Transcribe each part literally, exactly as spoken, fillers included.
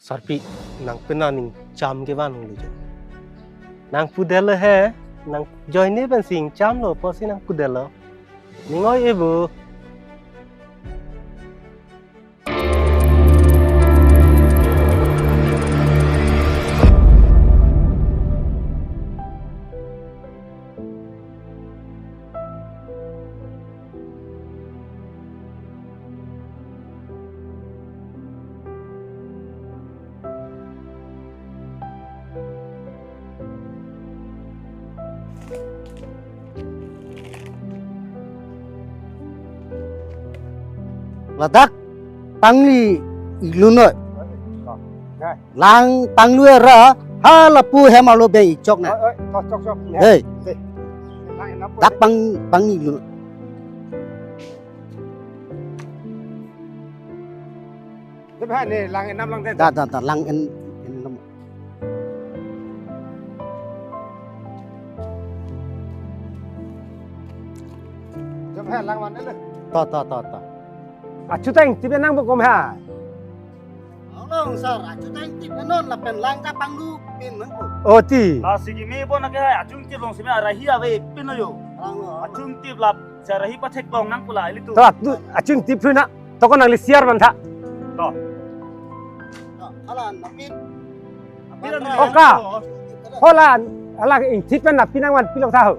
Sarpi, nang pena ning cham kevan lo jo. Nang pudelo he, nang joine pensi ning cham lo, pusi nang pudelo. Ning oi ebu. Ladak pangli ilunoi. Lang panglu era ha lapu hem arlo beng ichok na. Oi, oi, to chok, chok. Hei. Te. Lang enam dak pang, pangli ilunoi. Dep ha ne lang enam lang de. Da, da, da, lang en, en enam. Dep ha lang van de. To, to, to, to. Achu ta ingtip nangpo kom ha. Along sir, achu ta ingtip non lapen lang ta panglu pin nangpo. Oh, ti. Lasi kimi pon ke achu ingtip long sime arahi ave pin yo. Lang lo. Achu ingtip lap sarahi pathek long nangpo la ilitum. To, tu achu ingtip na. To ko nangli share man tha. To. To, hala napin. Napin. Oka. Hola, hala ingtip pen napin nangvan pilok tha ho.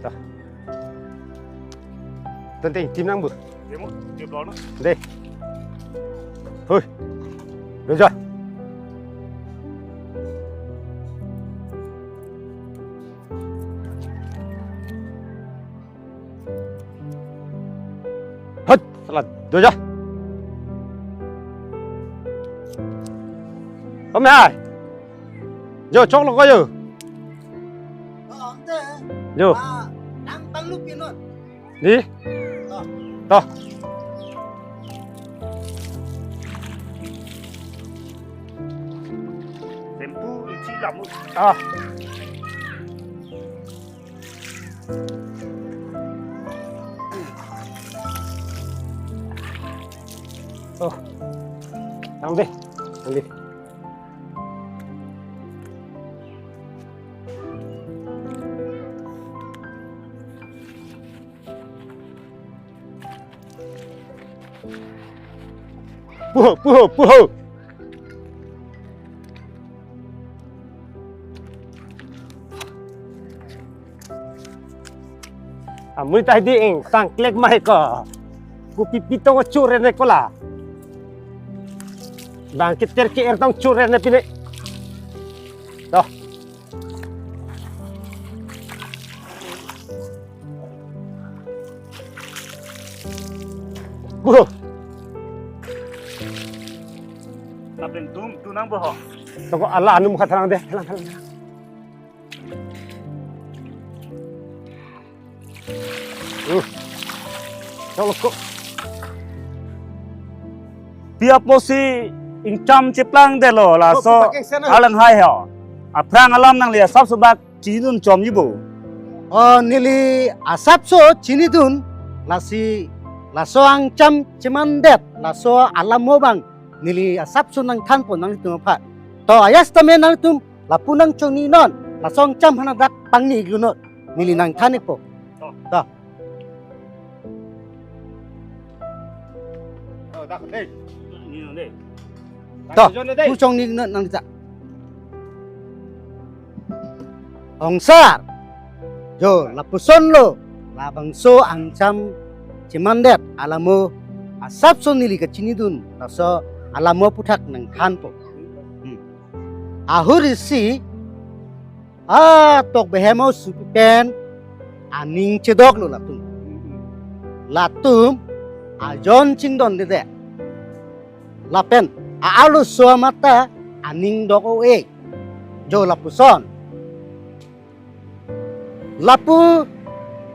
Tah. Tenteng tim nang bu. Demo, dia belum. Deh. Hui. Doja. Hot, salat. Doja. Kom hai. Jo, choklo ko jo. Oh, ante. Jo. Ah, lang panglu pin non. Di? Oh. To. Tempu isi lamu. Ah. Oh. Nang deh. Nang deh. Puho, puho, puho. Amui ta di ing tangklek mai ko. Kopi pitong chure ne kola. Bang kiter ke er tong chure ne pine. Toh. Buh. Lapen tum, tu nang boho. Toko ala anum khatang deh. Lang, lang, lang. Uh. Chalo ko. Pi apotsi ingcham cheplang detlo laso. Ko, ko, pakeng sana. Alang hai ho. Aphrang alam nangli asapso bak chinidun chomji bo. Oh, neli asapso chinidun lasi laso angcham chemandet laso alam mo bang neli asapso nangthanpo nangtum aphan. To ayas tame nangtum lapu nangchongni non, laso angcham hana dak pangni iklo non, neli nangthan ikpo. To. To. Oh, dak dei. Ni dei. To, dak jon dei. Pu chongni non nang ta. Ongsar. Jo, lapusonlo. Labangso angcham chemandet alam mo asapso neli kachinidun, laso alam mo aputhak nangthanpo. Hmm. Ahur isi, ah, Tokbehem asopi pen aning chedoklo latum. Latum ajon chingdondedet. Lapen a-arloso amat ta aning dok-o-e. Jo lapuson. Lapu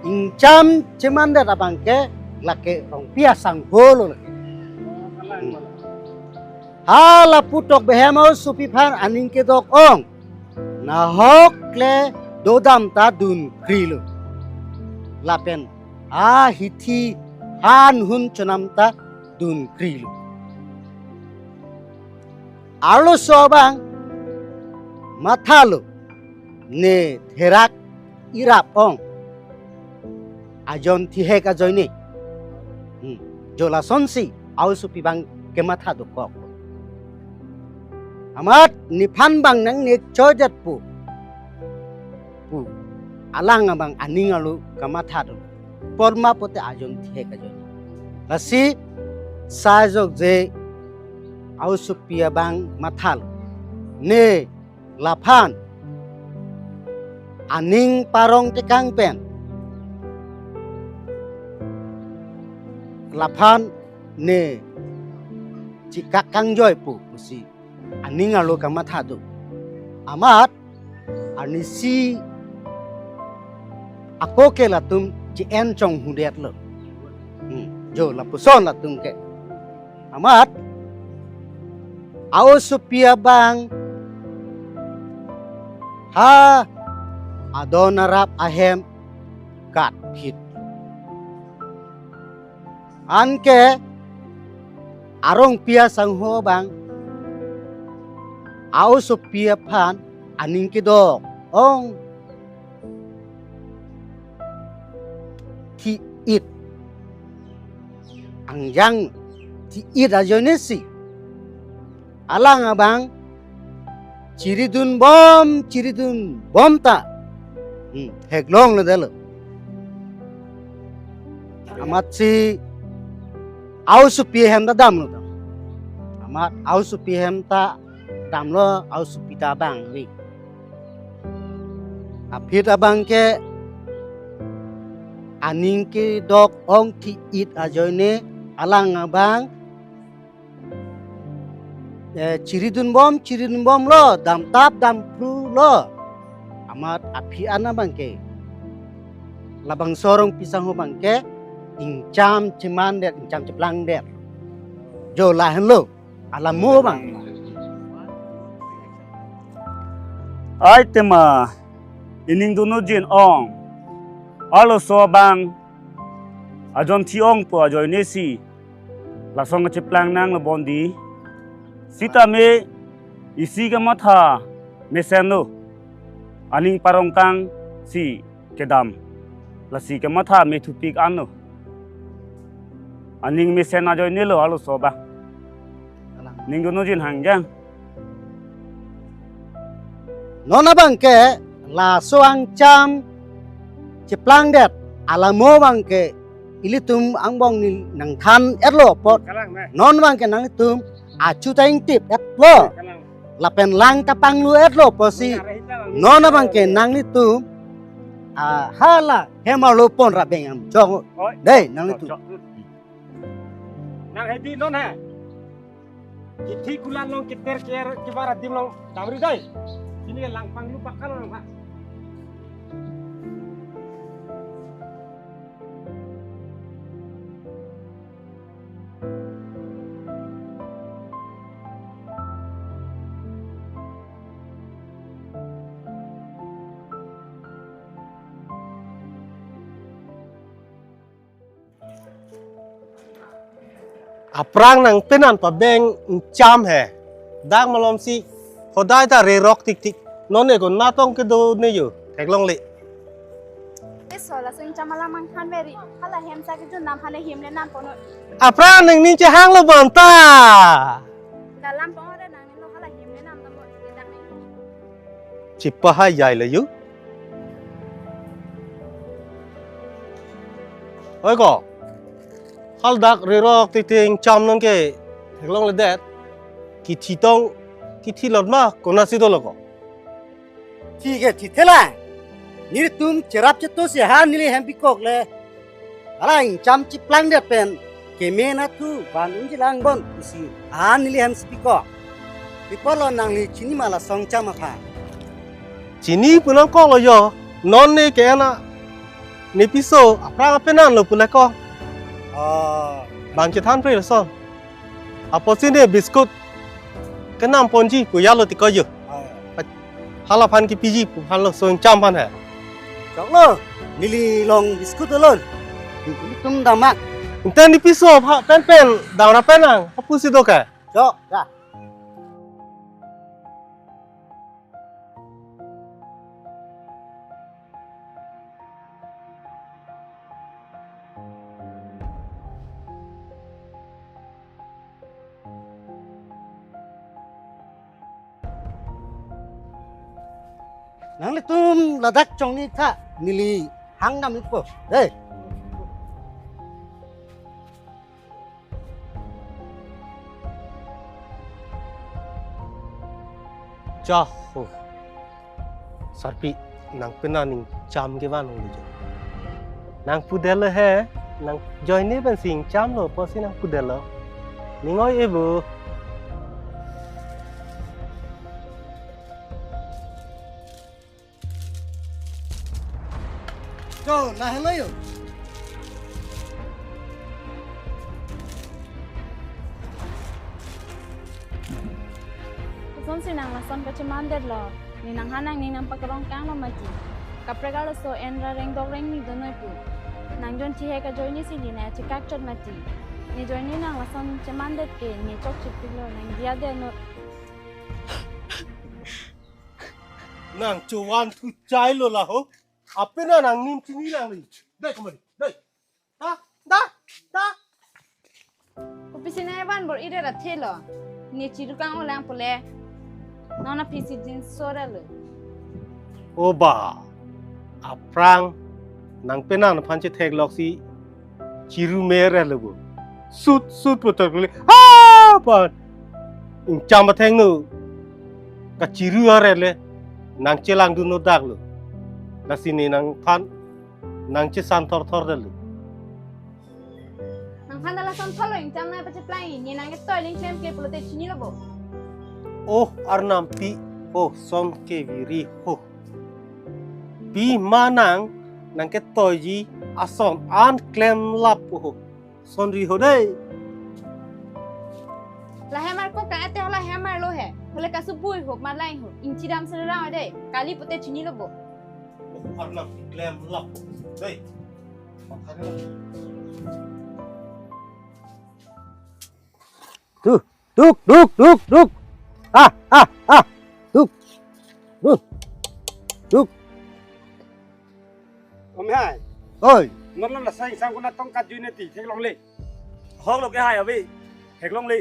ingcham chemandet abangke lake Rongpi asangho lo lake. Ha lapu Tokbehem asopi aphan aning kedok ong. Nahok le dodam ta dun krilo. Lapen ahithi han hun chonam ta dunkrilo. Arloso abang mathalo, ne therak irap ong ajon thihek ajoine. Hmm. Jo lasonsi a-osopi abang kematha dokok. Amat nephan abang nang ne choidat pu. Pu. Alang abang aning arlo kamatha do. Porma pote ajon thihek ajoine. Lasi sajok je a-osopi abang mathalo. Ne laphan aning parong tekang pen laphan ne chikak kangjoi pu pusi aning arlo kamatha do. Amat arnisi ako ke latum chi-en chonghu detlo. Hmm, jo lapuson latum ke. Amat a-osopi abang ha adon arap ahem katphit. Anke arongpi asangho abang a-osopi aphan aning kedok ong thi-it. Angjang thi-it ajoine si alang abang chiridunbom chiridunbom ta, hmm, theklongledetlo. Amatsi a-osopi ahem ta damlo. Amat a-osopi ahem ta damlo, a-osopi ta bang ri. Aphi ta abang ke aning kedok ong thi-it ajoine alang abang, eh, chiridunbom chiridunbomlo, damtap damphrulo. Amat aphi an abang ke labangso arongpi asangho abang ke ingcham chemandet, ingcham cheplangdet. Jo lahenlo alamo abang. Ai tema, ining dunojin ong. Arloso abang ajon thi ong pu ajoine si lason kacheplang nanglo bondi. Sitame isi kamatha mesenlo. Aning parong kang si kedam. Lasi kamatha methupik anlo. Aning mesen ajoinelo arloso abang. Ining dunojin hangjang. Non abang ke laso ingcham cheplangdet alamo abang ke ilitum angbong ne nangthan-etlo apot. Kalang, ne? Non abang ke nanglitum achu ta ingtip-etlo. Kalang. Lapen lang ta panglu-etlo apotsi. Kalang, ne? Non abang ke nanglitum, ah, hala hem arlo pon ra beng am chok. Oi. Dei, nanglitum. Chok, chok. Nang hedi non ha. Kithi kulan long kiter ker kibar adim long damri dai. Sini lang panglu pakal long ha. Aphrang nangpenan pabeng ingcham he. Dak malomsi hodai ta rerok tiktik. Non ego natong kedo ne yo. Theklongle. Eso laso ingcham alam angthan meri. Hala hem sa kejun nam hane hem le nam pono. Aphrang nangning chehanglo bonta. Dalam pong ada nangning lo hala hem le nam tamo. Tidak nangning. Chipahai jai le yu. Oi ko. Hal dak rerok titing cham nang ke theklongledet. Kithi tong kithi lot ma konasi dolo ko. Thik he, thithela. Nelitum cherap cheto si ha neli hem pikok le. Hala ingcham cheplangdet pen keme nathu van unjilang bon pusi ha neli hem si pikok. Pi apotlo nangli chini ma laso ingcham aphan? Chini pu nangkoklo yo. Non ne ke-en a ne piso aphrang apenan lo pu le ko. Oh. Bang chethan pre lason. Apotsi ne biscuit kenam ponji pu ya lo tiko yo. Ah. Hala aphan kipiji pu aphan laso ingcham aphan he. Choklo, neli long biscuit alone. Tum damak. Ente ne piso ha pen pen dam ra pen nang. Hapu si do ke. Jo, ja. Nanglitum ladak chongni tha, neli hang dam ikpo. Dei. Jaho. Sarpi, nang pena ning cham ke van ong jo. Nang pudelo he, nang joine pen sing cham lo, pusi nang pudelo. Ning oi e bo. Jo, na hello yo. Kosonsi nang lason kachemandet lo. Ne nang hanang ne nang pakarong kang lo mati. Kaprek arloso en ra rengdok rengni donoi pu. Nang jon chihe kajoine si ne nang chekak chot mati. Ne joine nang lason chemandet ke ne chokche pik lo nang diya de no. Nang chovan thu chai lo la ho. Apena nang nim chini lang li. Dei, kemari. Dei. Da, da, da. Kopisi nang evan bor-i ra thelo. Ne chiru kang-o lang pule. Non aphi si jinso ra lo. O ba. Aphrang nang pena nangphan chetheklok si chiru me ra lo bo. Sut sut pu tok le. Ha pan. Ingcham atheng no. Kachiru are le. Nang chelang dun no dak lo. Lasi ne nangphan nang chesan thor thor delu. Nangphan ta lason thor lo, ingcham nang pacheplang, ne nang ketoi ling chem ke pulote chini lo bo. Oh, Arnam pi, oh, son keviri ho. Pi ma nang, nang ketoiji ason an klem lap ho. Son ri ho dei. La hemar ko ka ate hala hemar lo he. Hole kasu bui ho, malai ho. Ingchidam serang dei. Kali pute chini lo bo. Arnam klem lap. Dei. Tuk, tuk, tuk, tuk, tuk. Ah, ah, ah. Tuk. Tuk. Tuk. Om hai. Oi. Nonlo la sang sang kuna tongkat juine ti theklongle. Hok lo ke hai abi. Theklongle.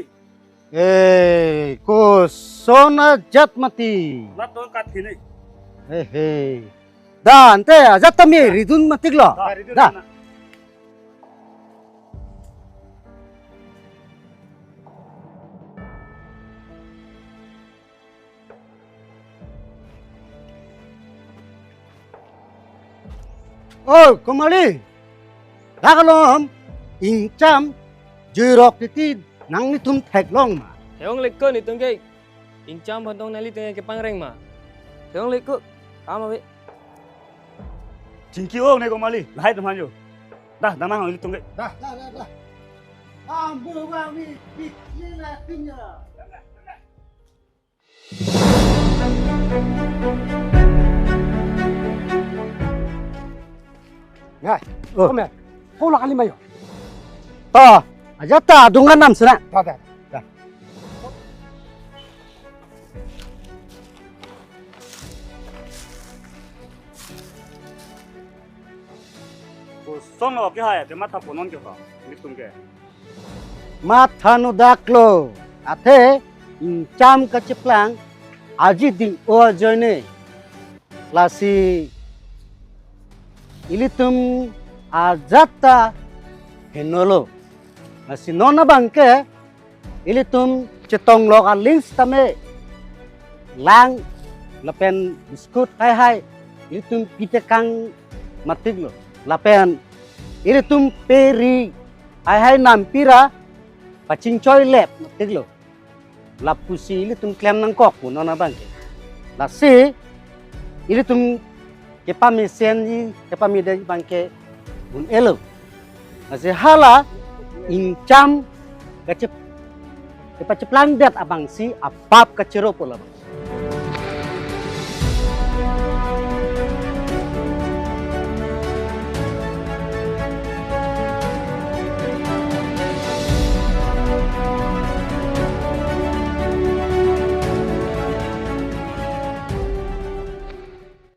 Eh, koson ajat mati. Lat do kat hini. Eh, eh. Da, ante ajat tame ridun matik lo. Da, ridun Da. na. Oh, Komali. Dak alom, ingcham, juirok titi nanglitum theklong ma. Theklongle ko netum ke, ingcham bantong nanglitum ke kepangreng ma. Theklongle ko, kam ave. Chingki ong ne Komali, lahai teman jo. Dah, damang ilitum ke. Dah. Dah, dah, dah. Ambu bang mi, pikir lah timnya. Ngai, Oh. Kom ya. Kau lah kali mayo. Ta, ajat ta dungan nam sena. Ta, ta. Ta. Koson lo ke hai, ate matha ponon ke ha, netum ke. Matha no dak lo, athe ingcham kacheplang, aji ding-o ajoine. Lasi ilitum ajat ta heno lo. Lasi non abang ke ilitum chetong lok aling sitame lang lapen biskut hai hai ilitum pitekang matik lo. Lapen ilitum peri hai hai nampi ra pachingchoi lep matik lo. Lapusi ilitum klem nangkok pu non abang ke. Lasi ilitum kepamesen ji, kepamedai abang ke un-elo. Lasi hala ingcham kachep-, kepacheplang det abangsi apap kachero pu labang.